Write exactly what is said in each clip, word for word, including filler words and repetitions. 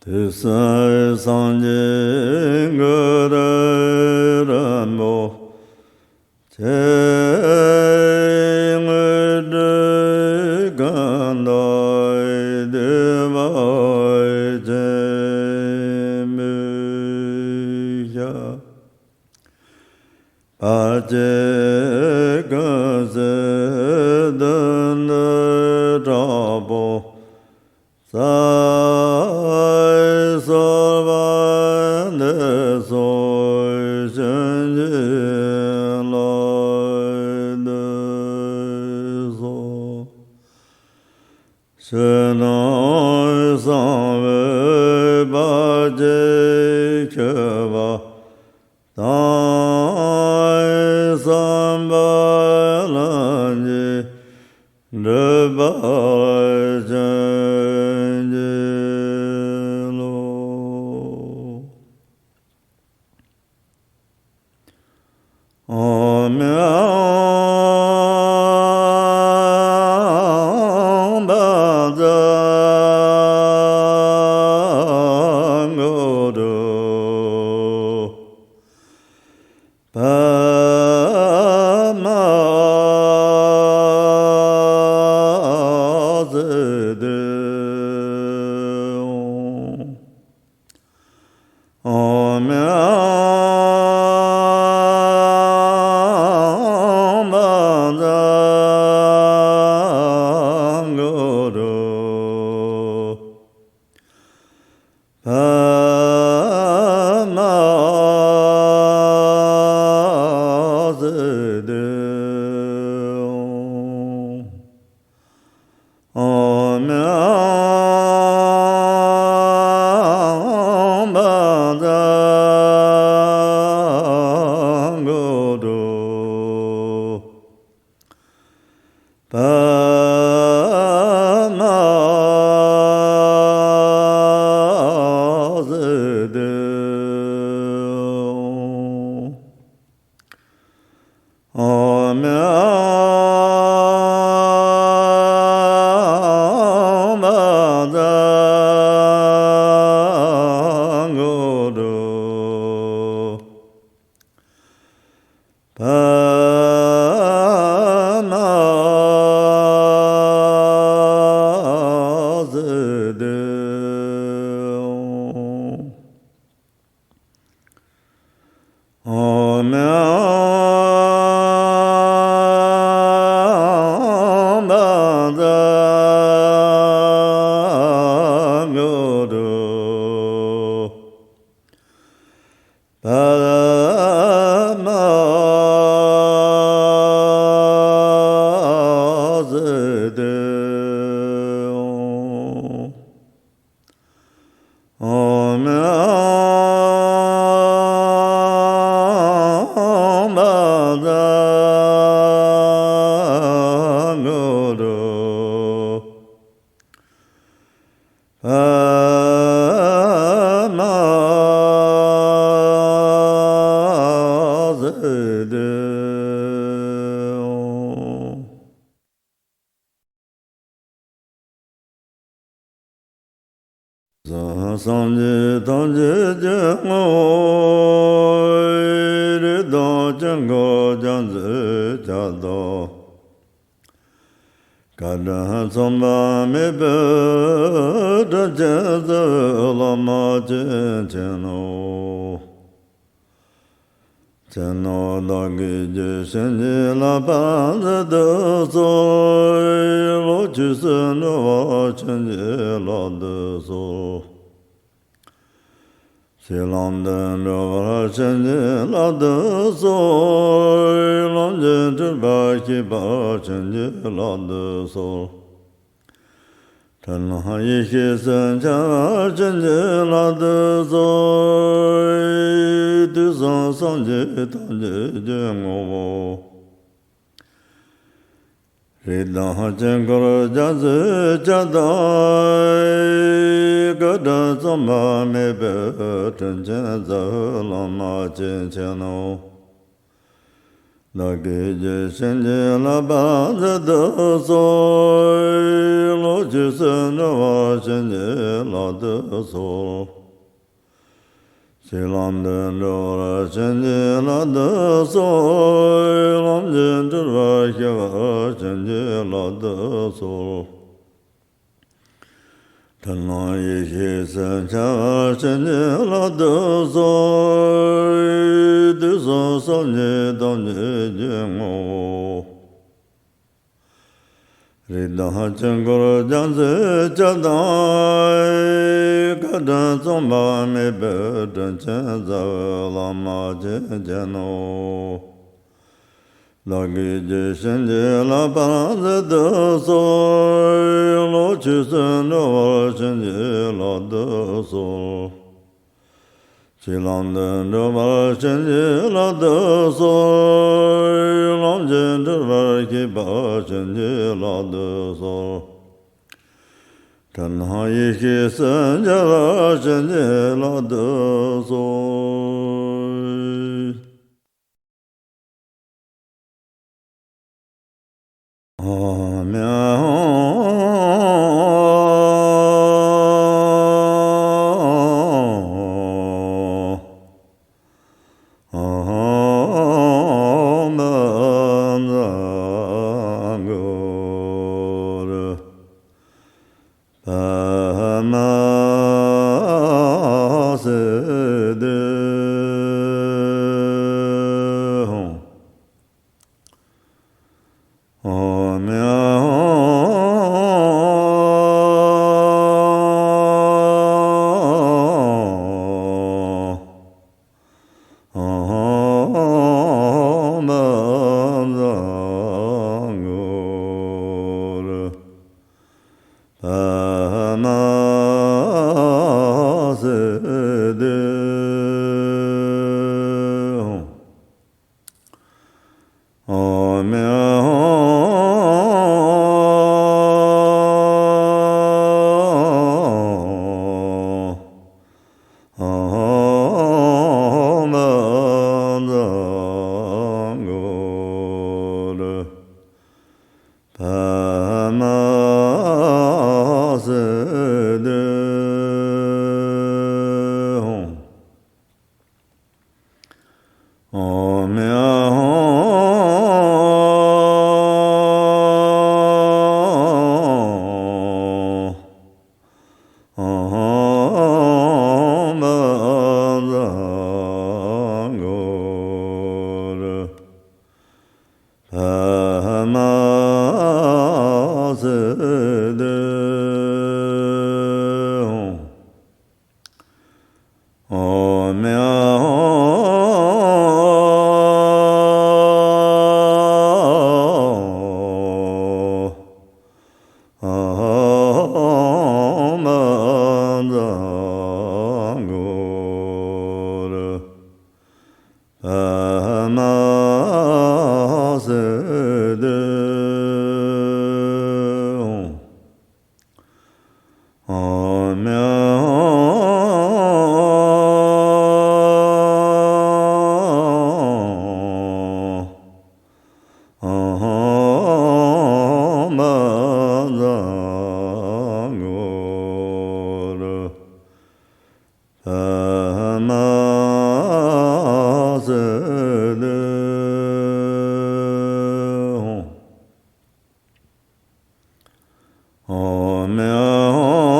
དུས་གསུམ་སངས་རྒྱས་གུ་རུ་རིན་པོ་ཆེ། དངོས་གྲུབ་ཀུན་བཏུས་འདུས་པ་ཆེན་པོའི་ཞབས། བར་ཆད་ཀུན་སེལ་མདུན་དུ་དྲག་པོ་སྩལ། གསོལ་བ་འདེབས་སོ་བྱིན་གྱིས་བརླབ་ཏུ་གསོལ། ཕྱི་ནང་གསང་བའི་བར་ཆད་ཁྱབ་པ་དང་། སྲིད་པ་ལམ་གྱི་སྒྲིབ་པ་ཕྱིན་གྱིས་རློག། ཨོམ་ཨོམ་བཛྲ་གུ་རུ་པདྨ་སིདྡྷི་ཧཱུྃ། ཨོམ་ཨོམ་བཛྲ་གུ་རུ་པདྨ་སིདྡྷི་ཧཱུྃ། ཨོམ་ཨོམ་བཛྲ་གུ་རུ་པདྨ་སིདྡྷི་ཧཱུྃ། ཨོམ་ཨོམ་བཛྲ་གུ་རུ་པདྨ་སིདྡྷི་ཧཱུྃ། ཨོམ་ཨོམ་བཛྲ་གུ་རུ་པདྨ་སིདྡྷི་ཧཱུྃ། ཨོམ་ཨོམ་བཛྲ་གུ་རུ་པདྨ་སིདྡྷི་ཧཱུྃ། སངས་རྒྱས་ཐམས་ཅད་ཀྱི་ངོ་བོ། རིགས་དང་དཀྱིལ་འཁོར་རྒྱ་མཚོའི་ཁྱབ་བདག་བཀའ་དྲིན་མཚུངས་པ་མེད་པའི་དྲིན་ཅན་རྩ་བའི་བླ་མ་ཇི་མཁྱེན་ནོ། ཕྱི་ནང་བདག་གི་རྒྱུད་བྱིན་གྱིས་བརླབ་པར་མཛད་དུ་གསོལ། བློ་ཆོས་སུ་འགྲོ་བར་བྱིན་གྱིས་བརླབ་ཏུ་གསོལ། ཕྱིར་ལམ་དུ་འགྲོ་བར་བྱིན་གྱིས་བརླབ་ཏུ་གསོལ། ལམ་གྱི་འཁྲིད་པ་ཤེས་པར་བྱིན་གྱིས་བརླབ་ཏུ་གསོལ། འཁྲུལ་སྣང་ཡེ་ཤེས་སུ་འཆར་བར་བྱིན་གྱིས་བརླབ་ཏུ་གསོལ། དུས་གསུམ་སངས་རྒྱས་ཐམས་ཅད་ཀྱི་ངོ་བོ། རིགས་དང་དཀྱིལ་འཁོར་རྒྱ་མཚོའི་ཁྱབ་བདག་བཀའ་དྲིན་མཚུངས་པ་མེད་པའི་དྲིན་ཅན་རྩ་བའི་བླ་མ་ཇི་མཁྱེན་ནོ། བདག་གིས་རྒྱུད་བྱིན་གྱིས་བརླབ་པར་མཛད་དུ་གསོལ། བློ་ཆོས་སུ་འགྲོ་བར་བྱིན་གྱིས་བརླབ་ཏུ་གསོལ། ཚུལ་ལམ་དུ་འགྲོ་བར་བྱིན་གྱིས་བརླབ་ཏུ་གསོལ། ལམ་གྱིས་སྒྲིབ་པ་སྐྱེ་བར་བྱིན་གྱིས་བརླབ་ཏུ་གསོལ། དོན་དམ་ཡེ་ཤེས་སུ་འཆར་བར་བྱིན་གྱིས་བརླབ་ཏུ་གསོལ། དུས་གསུམ་སོམ་ཉི་ཐོབ་ཉིད་ཀྱི་ངོ་བོ། རིགས་དང་དཀྱིལ་འཁོར་རྒྱ་མཚོའི་ཆུ་དང་། སྐལ་ལྡན་ཚངས་པ་མེད་པའི་དྲིན་ཅན་རྩ་བའི་བླ་མ་མཁྱེན་ཅན་ནོ། བདག་གིས་རྒྱུད་བྱིན་གྱིས་བརླབ་པར་མཛད་དུ་གསོལ། བློ་ཆོས་སུ་འགྲོ་བར་བྱིན་གྱིས་བརླབ་ཏུ་གསོལ། ཚུལ་ལམ་དུ་འགྲོ་བར་བྱིན་གྱིས་བརླབ་ཏུ་གསོལ། ལམ་གྱིས་སྒྲིབ་པ་སྐྱེ་བར་བྱིན་གྱིས་བརླབ་ཏུ་གསོལ། དོན་དམ་ཡེ་ཤེས་སུ་འཆར་བར་བྱིན་གྱིས་བརླབ་ཏུ་གསོལ། ཨོ་མྱ་ཧོ། ཨོཾ་བཛྲ་གུ་རུ་པདྨ་སིདྡྷི་ཧཱུྃ། ཨོ་མྱ་ཧོ། ཨོཾ་བཛྲ་གུ་རུ་པདྨ་སིདྡྷི་ཧཱུྃ། ཨོ་མྱ་ཧོ། ཨོཾ་བཛྲ་གུ་རུ་པདྨ་སིདྡྷི་ཧཱུྃ། ཨོ་མྱ་ཧོ། ཨོཾ་བཛྲ་གུ་རུ་པདྨ་སིདྡྷི་ཧཱུྃ། ཨོ་མྱ་ཧོ། ཨོཾ་བཛྲ་གུ་རུ་པདྨ་སིདྡྷི་ཧཱུྃ། ཨོ་མྱ་ཧོ།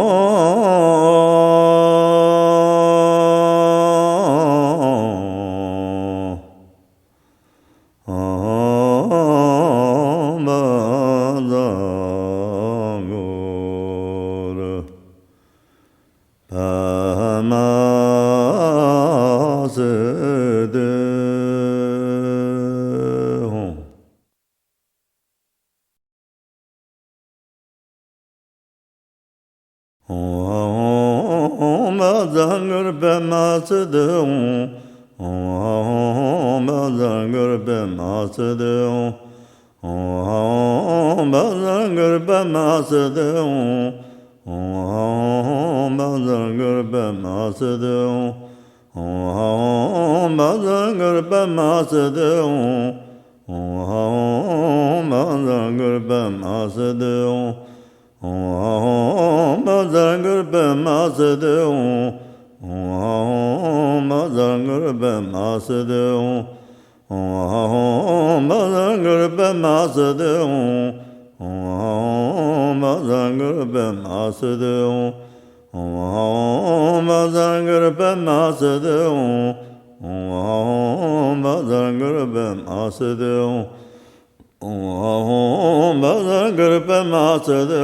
ཨོཾ་བཛྲ་གུ་རུ་པདྨ་སིདྡྷི་ཧཱུྃ། ཨོ་མྱ་ཧོ། ཨོཾ་བཛྲ་གུ་རུ་པདྨ་སིདྡྷི་ཧཱུྃ། ཨོཾ་བཛྲ་གུ་རུ་པདྨ་སིདྡྷི་ཧཱུྃ། ཨོཾ་བཛྲ་གུ་རུ་པདྨ་སིདྡྷི་ཧཱུྃ། ཨོཾ་བཛྲ་གུ་རུ་པདྨ་སིདྡྷི་ཧཱུྃ། ཨོཾ་བཛྲ་གུ་རུ་པདྨ་སིདྡྷི་ཧཱུྃ། ཨོཾ་བཛྲ་གུ་རུ་པདྨ་སིདྡྷི་ཧཱུྃ། ཨོཾ་ཨཱཿཧཱུྃ་བཛྲ་གུ་རུ་པདྨ་སིདྡྷི་ཧཱུྃ། ཨོཾ་ཨཱཿཧཱུྃ་བཛྲ་གུ་རུ་པདྨ་སིདྡྷི་ཧཱུྃ། ཨོཾ་ཨཱཿཧཱུྃ་བཛྲ་གུ་རུ་པདྨ་སིདྡྷི་ཧཱུྃ། ཨོཾ་ཨཱཿཧཱུྃ་བཛྲ་གུ་རུ་པདྨ་སིདྡྷི་ཧཱུྃ། ཨོཾ་ཨཱཿཧཱུྃ་བཛྲ་གུ་རུ་པདྨ་སིདྡྷི་ཧཱུྃ། ཨོཾ་ཨཱཿཧཱུྃ་བཛྲ་གུ་རུ་པདྨ་སིདྡྷི་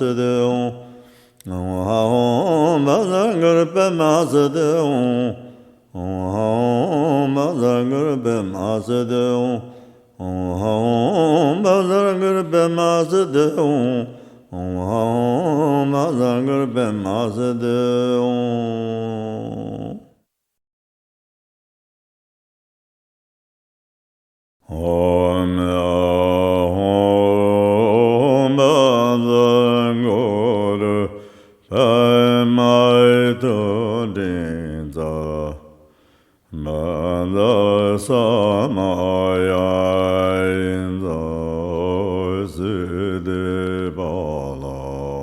ཧཱུྃ། ཨོཾ་ཨཱཿཧཱུྃ་བཛྲ་གུ་རུ་པདྨ་སིདྡྷི་ཧཱུྃ། ཨོཾ་ཨཱཿཧཱུྃ་བཛྲ་གུ་རུ་པདྨ་སིདྡྷི་ཧཱུྃ། ཨོཾ་ཨཱཿཧཱུྃ་བཛྲ་གུ་རུ་པདྨ་སིདྡྷི་ཧཱུྃ། ཨོཾ་ཨཱཿཧཱུྃ་བཛྲ་གུ་རུ་པདྨ་སིདྡྷི་ཧཱུྃ། ཨོཾ་ཨཱཿཧཱུྃ་བཛྲ་གུ་རུ་པདྨ་སིདྡྷི་ཧཱུྃ། ཨོཾ་ཨཱཿཧཱུྃ་བཛྲ་གུ་རུ་པདྨ་སིདྡྷི་ཧཱུྃ། ཨོཾ་ཨཱཿཧཱུྃ་བཛྲ་གུ་རུ་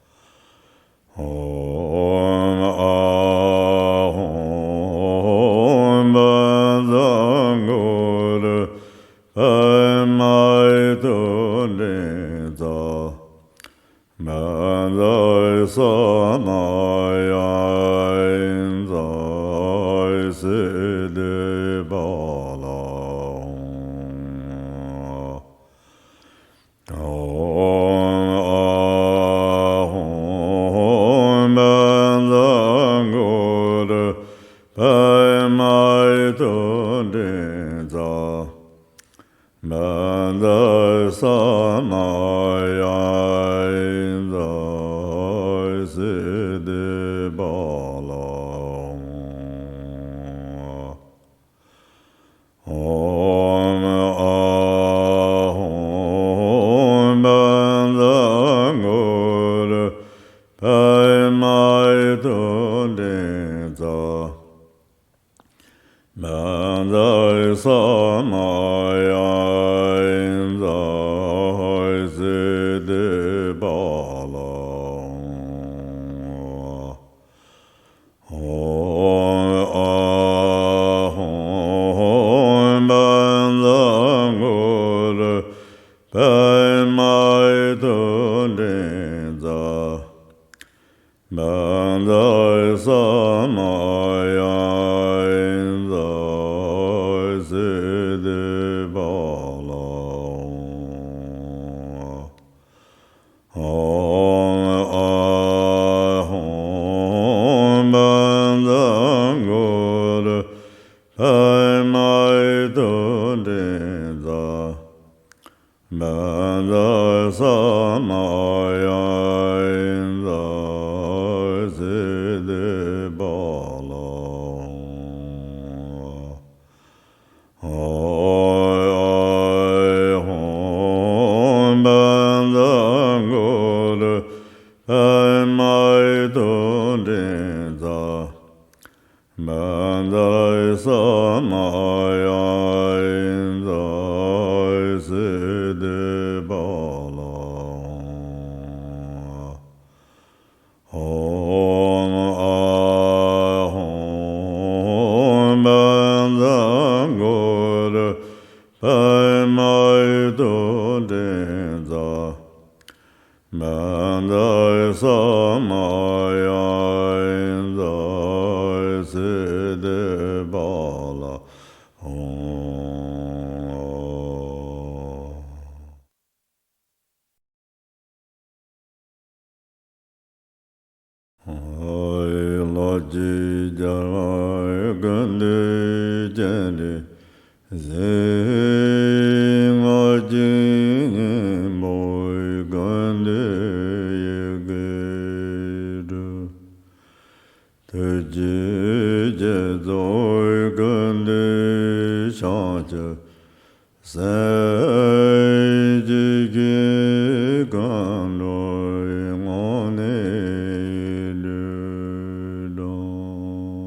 པདྨ་སིདྡྷི་ཧཱུྃ། ཨོཾ་ཨཱཿཧཱུྃ་བཛྲ་གུ་རུ་པདྨ་ཏུཏྟྱ་ཛཿཛཿ་ས་མ་ཡ་ཛཿ་སིདྡྷི་པཱ་ལ། ཨོཾ་ཨཱཿཧཱུྃ་བཛྲ་གུ་རུ་པདྨ་ཏུཏྟྱ་ཛཿཛཿ་ས་མ་ཡ་ཛཿ་སིདྡྷི་པཱ་ལ། ཨོཾ་ཨཱཿཧཱུྃ་བཛྲ་གུ་རུ་པདྨ་ཏུཏྟྱ་ཛཿཛཿ་ས་མ་ཡ་ཛཿ་སིདྡྷི་པཱ་ལ། ཨོཾ་ཨཱཿཧཱུྃ་བཛྲ་གུ་རུ་པདྨ་ཏུཏྟྱ་ཛཿཛཿ་ས་མ་ཡ་ཛཿ་སིདྡྷི་པཱ་ལ། ཨོཾ་ཨཱཿཧཱུྃ་བཛྲ་གུ་རུ་པདྨ་ཏུཏྟྱ་ཛཿཛཿ་ས་མ་ཡ་ཛཿ་སིདྡྷི་པཱ་ལ། ཨོཾ་ཨཱཿཧཱུྃ་བཛྲ་གུ་རུ་པདྨ་ཏུཏྟྱ་ཛཿཛཿ་ས་མ་ཡ་ཛཿ་སིདྡྷི་པཱ་ལ། ཨོཾ་ཨཱཿཧཱུྃ་བཛྲ་གུ་རུ་པདྨ་ཏུཏྟྱ་ཛཿཛཿ་ས་མ་ཡ་ཛཿ་སིདྡྷི་པཱ་ལ། ཨོཾ་ཨཱཿཧཱུྃ་བཛྲ་གུ་རུ་པདྨ་ཏུཏྟྱ་ཛཿཛཿ་ས་མ་ཡ་ཛཿ་སིདྡྷི་པཱ་ལ། ཨོཾ། ལྷ་ཆེན་རྒྱལ་བ་ཀུན་འདུས་སྤྱན་རས་གཟིགས། ལྔ་བརྒྱའི་སྙིང་པོ་ཀུན་ཏུ་ཡི་གེར་གྲུབ། ཐུགས་རྗེའི་རྒྱ་མཚོ་ཀུན་ཏུ་ཤར་ཕྱིར་གསལ། ཇི་སྐད་མཁའ་འགྲོའི་ངང་ནས་སྒྲོལ་ལོ།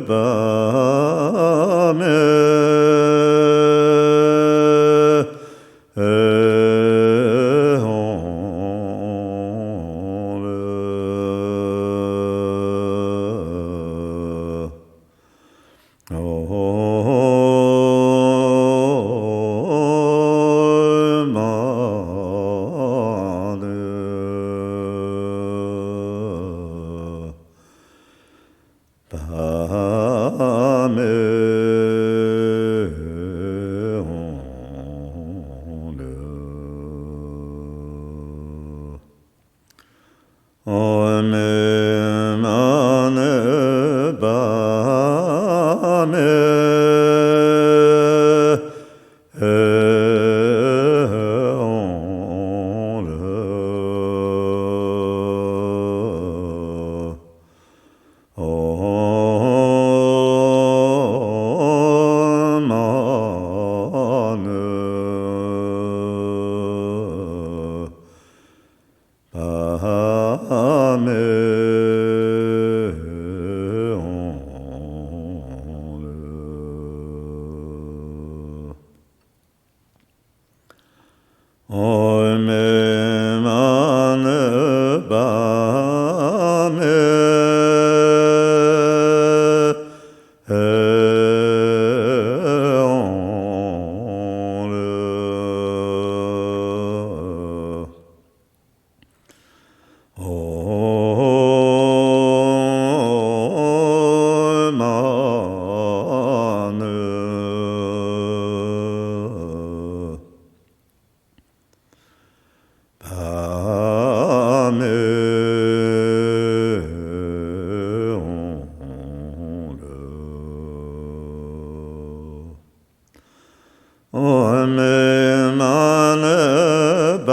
པ་མེ་ཧོ་ལེ། ཨོ་མ་ནི་པ་མེ་ཧོ་ལེ། ཨོ་མེ་མ་ནི་པ་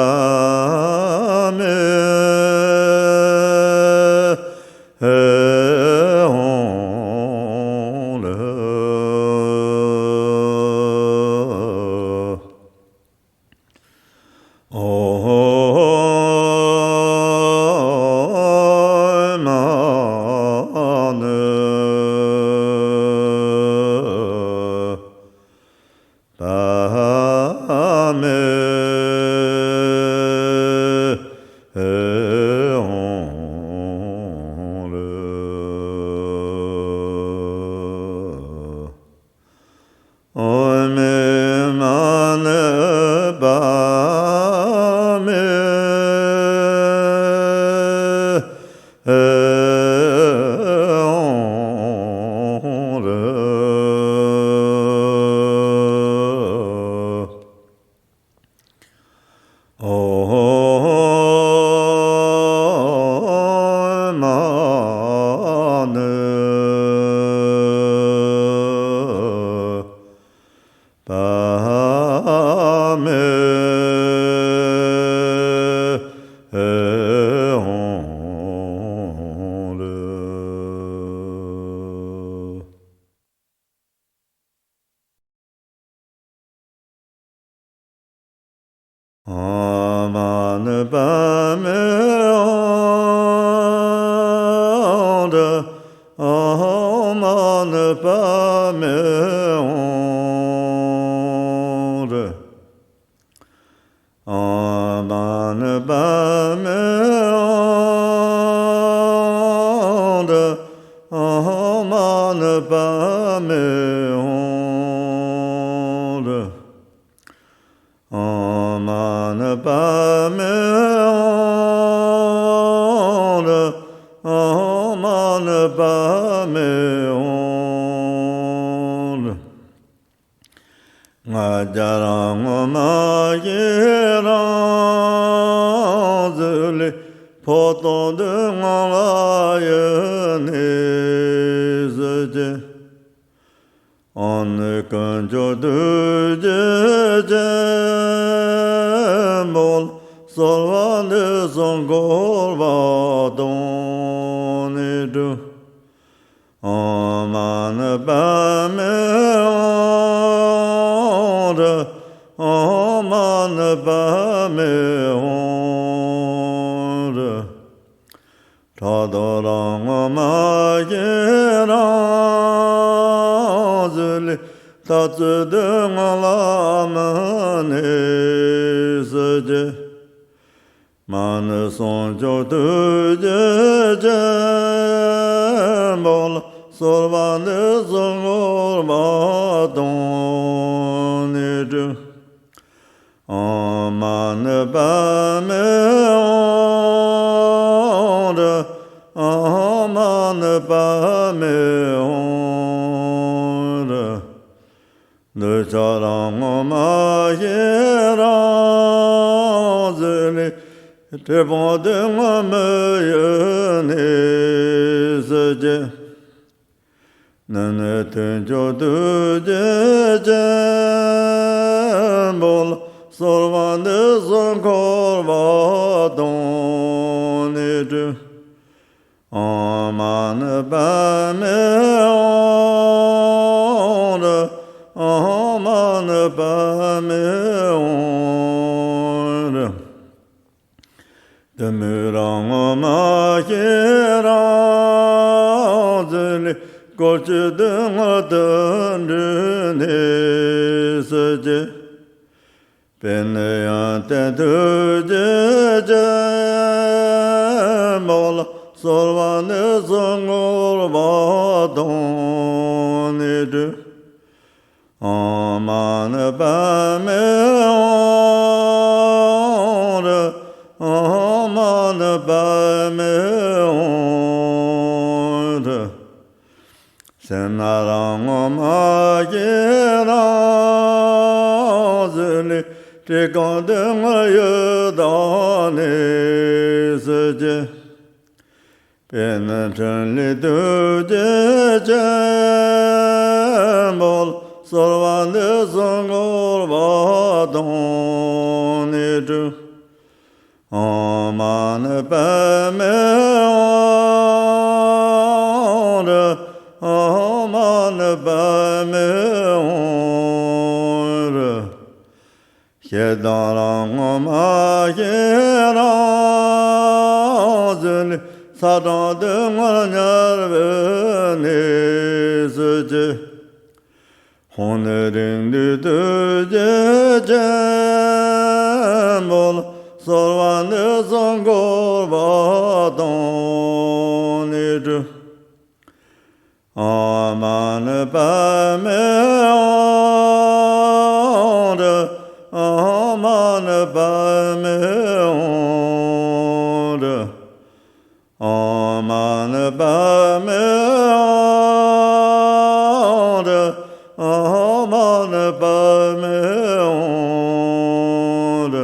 མེ་ཧོ་ལེ། ཨོ་མ་ནི་པ་མེ་ཧོ་ལེ། ཨོ་མེ་མ་ནི་པ་མེ་ཧོ་ལེ། ཨོ་མ་ནི་པ་མེ་ཧོ་ལེ། ཨོ་མེ་མ་ནི་པ་མེ་ཧོ་ལེ། ཨོ་མ་ནི་པ་མེ་ཧོ་ལེ། ཨོ་མེ་མ་ནི་པ་མེ་ཧོ་ལེ། ཨོ་མ་ནི་པ་མེ་ཧོ་ལེ། ཨོ་མ་ནི་པ་མེ་ཧོ་ལེ། ཨོ་མ་ནི་པ་མེ་ཧོ་ལེ། ཨོ་མ་ནི་པ་མེ་ཧོ་ལེ། ཨོ་མ་ནི་པ་མེ་ཧོ་ལེ། ཨོ་མ་ནི་པ་མེ་ཧོ་ལེ། ཨོ་མ་ནི་པ་མེ་ཧོ་ལེ། ང་རྒྱལ་ངོ་མ་ཡི་རང་གཟུགས་ལས། འཕོ་ལྟུང་འདུལ་ངང་ལ་ཡི་ནི་གཟིགས་ཀྱི། ཨ་ནི་དཀོན་མཆོག་ཐུགས་རྗེ་ཆེན་པོ་ལ། གསོལ་བ་འདེབས་སོ་འཁོར་བ་དང་ནི་འཁྲུགས། ཨོ་མ་ནི་པ་མེ་ཧོ་ལེ། ཨོ་མ་ནི་པ་མེ་ཧོ་ལེ། ཕྲག་དོག་ལ་ངོ་མ་ཡི་རང་ ལས། ད་ཚུལ་དུ་ང་ལ་མི་གནས་སུ་སྐྱེ། མ་ཎི་བྱང་ཆུབ་ཐུགས་རྗེ་ཆེན་པོ་ལ། གསོལ་བ་འདེབས་སོ་འཁོར་བ་དང་ནི་འདྲ། ཨོཾ་མ་ཎི་པདྨེ་ཧཱུྃ་ཧྲཱིཿ། ཨོཾ་མ་ཎི་པདྨེ་ཧཱུྃ་ཧྲཱིཿ། འདོད་ཆགས་རང་ངོ་མ་ཤེས་རང་བཞིན་ལས། འབྲས་བུ་དེ་ངོ་མི་ཡོད་གནས་སུ་སྐྱེ། ནི་ནི་དོན་མཆོག་ཐུགས་རྗེ་ཆེན་པོ་ལ། གསོལ་བ་འདེབས་སོ་འཁོར་བ་དང་ནི་འདྲ། ཨོཾ་མ་ཎི་པདྨེ་ཧཱུྃ་ཧྲཱིཿ། ཨོཾ་མ་ཎི་པདྨེ་ཧཱུྃ་ཧྲཱིཿ། གཏི་མུག་རང་ངོ་མ་ཤེས་རང་བཞིན་ལས། བཀོལ་སྤྱོད་སྡུག་བསྔལ་དུ་འགྲོ་གནས་སུ་སྐྱེ། དཔེར་ན་ཡོན་ཏན་ཐུགས་རྗེ་ཆེན་པོ་ལ། གསོལ་བ་འདེབས་སོ་འཁོར་བ་དང་ནི་འདྲ། ཨོཾ་མ་ཎི་པདྨེ་ཧཱུྃ་ཧྲཱིཿ། ཨོཾ་མ་ཎི་པདྨེ་ཧཱུྃ་ཧྲཱིཿ། སེར་སྣ་རང་ངོ་མ་ཤེས་རང་བཞིན་ལས། བཀྲེས་སྐོམ་སྡུག་བསྔལ་ཡོད་དོ་གནས་སུ་སྐྱེ། དཔེར་ན་འཕྲིན་ལས་ཐུགས་རྗེ་ཆེན་པོ་ལ། གསོལ་བ་འདེབས་སོ་འཁོར་བ་དང་ནི་འདྲ། ཨོཾ་མ་ཎི་པདྨེ་ཧཱུྃ་ཧྲཱིཿ། ཨོཾ་མ་ཎི་པདྨེ་ཧཱུྃ་ཧྲཱིཿ། ཞེ་སྡང་རང་ངོ་མ་ཤེས་རང་བཞིན་ལས། ཚ་གྲང་སྡུག་བསྔལ་ཉེ་བར་གནས་སུ་སྐྱེ། ཧཱུྃ་ནི་རིགས་འདུས་ཐུགས་རྗེ་ཆེན་པོ་ལ། གསོལ་བ་འདེབས་སོ་འཁོར་བ་དང་ནི་འདྲ། ཨོཾ་མ་ཎི་པདྨེ་ཧཱུྃ་ཧྲཱིཿ། ཨོཾ་མ་ཎི་པདྨེ་ཧཱུྃ་ཧྲཱིཿ། ཨོཾ་མ་ཎི་པདྨེ་ཧཱུྃ་ཧྲཱིཿ། ཨོཾ་མ་ཎི་པདྨེ་ཧཱུྃ་ཧྲཱིཿ།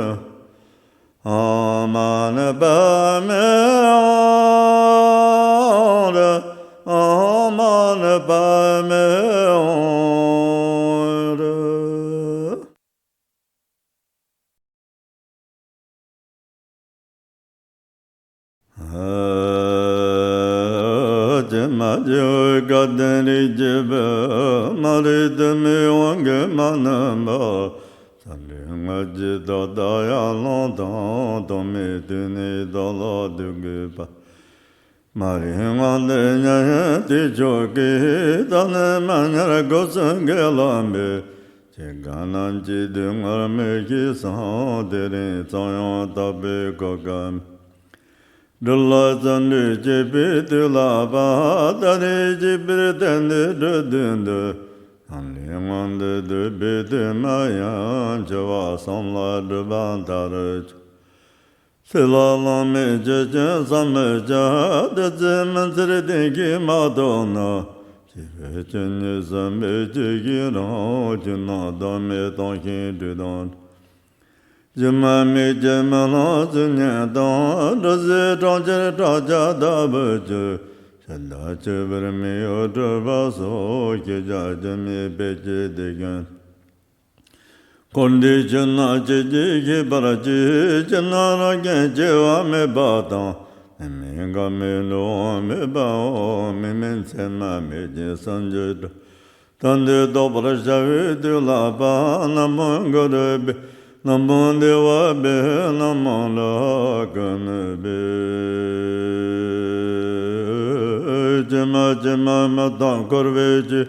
ཨོཾ་མ་ཎི་པདྨེ་ཧཱུྃ་ཧྲཱིཿ། ཨོཾ་མ་ཎི་པདྨེ་ཧཱུྃ་ཧྲཱིཿ། ཨ། ཀྱེ་མ་སྐྱེ་བོའི་སྐལ་ལྡན་རིགས་ཀྱི་བུ། མ་རིག་འདོད་མའི་དབང་གིས་མ་ནུབ་པ། ཚངས་པའི་དངོས་ཀྱི་བདག་ལྟ་ཡར་ལངས་དང་། ཐོག་མེད་དུས་ནས་བདག་ལ་འདུད་དགོས་པ། མ་རིག་དབང་ལས་མྱ་ངན་འདས་ཆོག་གི། ད་ནི་མ་ཉལ་སྒོ་གསུམ་གྱི་ལམ་པས། ཅི་གང་རྣམས་ཀྱི་སྡུག་བསྔལ་མི་ཤེས་སམ། དེ་རིང་ཙམ་ཡང་བརྟག་པའི་གོ་སྐབས་མེད། སྒྲུབ་ལ་བརྩོན་འགྲུས་བསྐྱེད་པའི་དུས་ལགས་པ། ད་རེས་བསྐྱེད་པའི་རྟེན་འདི་སྒྲུབ་དུས་འདིར། ཡང་ལས་མངོན་དུ་འདོད་པའི་དུས་མ་ཡིན། འཆི་བ་བསམ་ལ་སྒྲུབ་པ་མཐའ་རུ་ཆོད། ཚེ་ལ་བླང་མེད་ཆོས་ཅན་བསམ་མི་ཁྱབ། དེ་ཚེ་མི་འཚེར་གཏན་གྱིས་མ་ཐོབ་ན། སྐྱེས་བུ་ཆོས་ཉིད་གསུངས་པའི་ཆོས་ཀྱི་རང་། ཆོས་རྣམས་བདག་མེད་སྟོང་ཞིང་སྤྲོས་དང་བྲལ། སྒྱུ་མ་མིག་གིས་མི་ལྷོད་ཚུལ་གཉིས་དང་། འགྲོ་ཟད་གྲོང་ཁྱེར་བྲག་ཆ་ལྟ་བུར་གྱུར། ཕྱི་ལྟར་ཆོས་པར་མི་གཡོ་གྲོལ་བ་སོགས། ཤེས་བྱ་སྒྱུ་མའི་དཔེ་བྱད་དེ་ཀུན། འཁོར་འདས་ཆོས་རྣམས་ཇི་སྙེད་ཤེས་པར་གྱིས། ཕྱི་ནང་རང་བཞིན་སྐྱེ་བ་མེད་པ་དང་། གནས་མེད་འགག་མེད་འགྲོ་འོང་མེད་པའོ། མིག་མེད་མཚན་མ་མེད་ཅིང་སུན་འབྱིན་འགྲོ། དོན་འདི་རྟོགས་པར་བྱ་བའི་དུས་ལགས་པ། ན་མོ་གུ་རུ་བྷྱཿ། ན་མོ་དེ་ཝ་བྷྱཿ། ན་མོ་རཱ་ཧུ་ནུ་བྷྱཿ། ཇི་མ་ཇི་མ་མི་རྟག་འཁོར་བའི་ཆོས།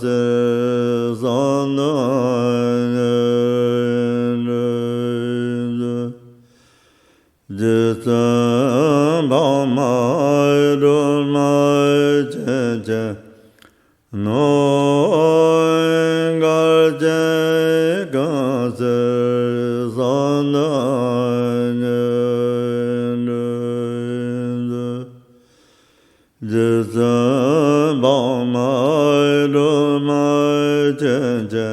ཚེ་བསམ་དོན་ཉིད་འགྲུབ་མཛོད། རྗེ་བཙུན་འཕགས་མ་སྒྲོལ་མ་ཆོས་ཀྱི་ནོར་བུ་གར་གྱིས་ཀུན་གསལ་བསམ་དོན་ཉིད་འགྲུབ་མཛོད། རྗེ་བཙུན་འཕགས་མ་སྒྲོལ་མ་ཆོས་ཀྱི་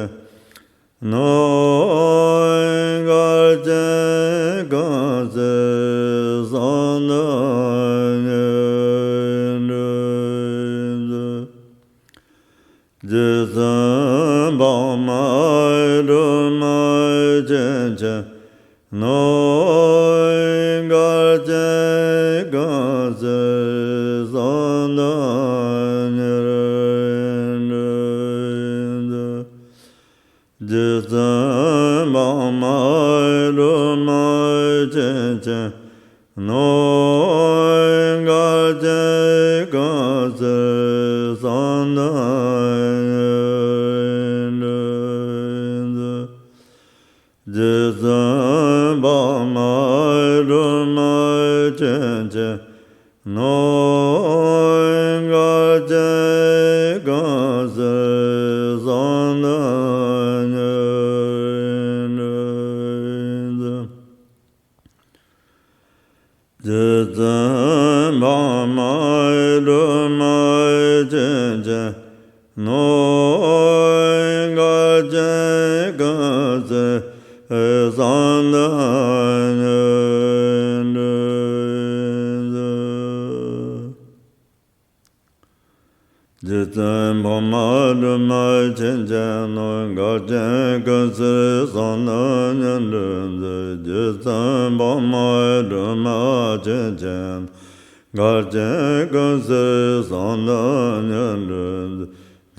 ནོར་བུ་གར་གྱིས་ཀུན་གསལ་བསམ་དོན་ཉིད་འགྲུབ་མཛོད། རྗེ་བཙུན་འཕགས་མ་སྒྲོལ་མ་ཆོས་ཀྱི་ནོར་བུ་གར་གྱིས་ཀུན་གསལ་བསམ་དོན་ཉིད་འགྲུབ་མཛོད། རྗེ་བཙུན་འཕགས་མ་སྒྲོལ་མ་ཆོས་ཀྱི་ནོར་བུ་གར་གྱིས་ཀུན་གསལ་བསམ་དོན་ཉིད་འགྲུབ་མཛོད། རྗེ་བཙུན་འཕགས་མ་སྒྲོལ་མ་ཆོས་ཀྱི་ནོར་བུ་གར་གྱིས་ཀུན་གསལ་བསམ་དོན་ཉིད་འགྲུབ་མཛོད། རྗེ་བཙུན་འཕགས་མ་སྒྲོལ་མ་ཆོས་ཀྱི་ནོར་བུ་གར་གྱིས་ཀུན་གསལ་བསམ་དོན་ཉིད་འགྲུབ་མཛོད། རྗེ་བཙུན་འཕགས་མ་སྒྲོལ་མ་ཆོས་ཀྱི་ནོར་བུ་གར་གྱིས་ཀུན་གསལ་བསམ་དོན་ཉིད་འགྲུབ་མཛོད།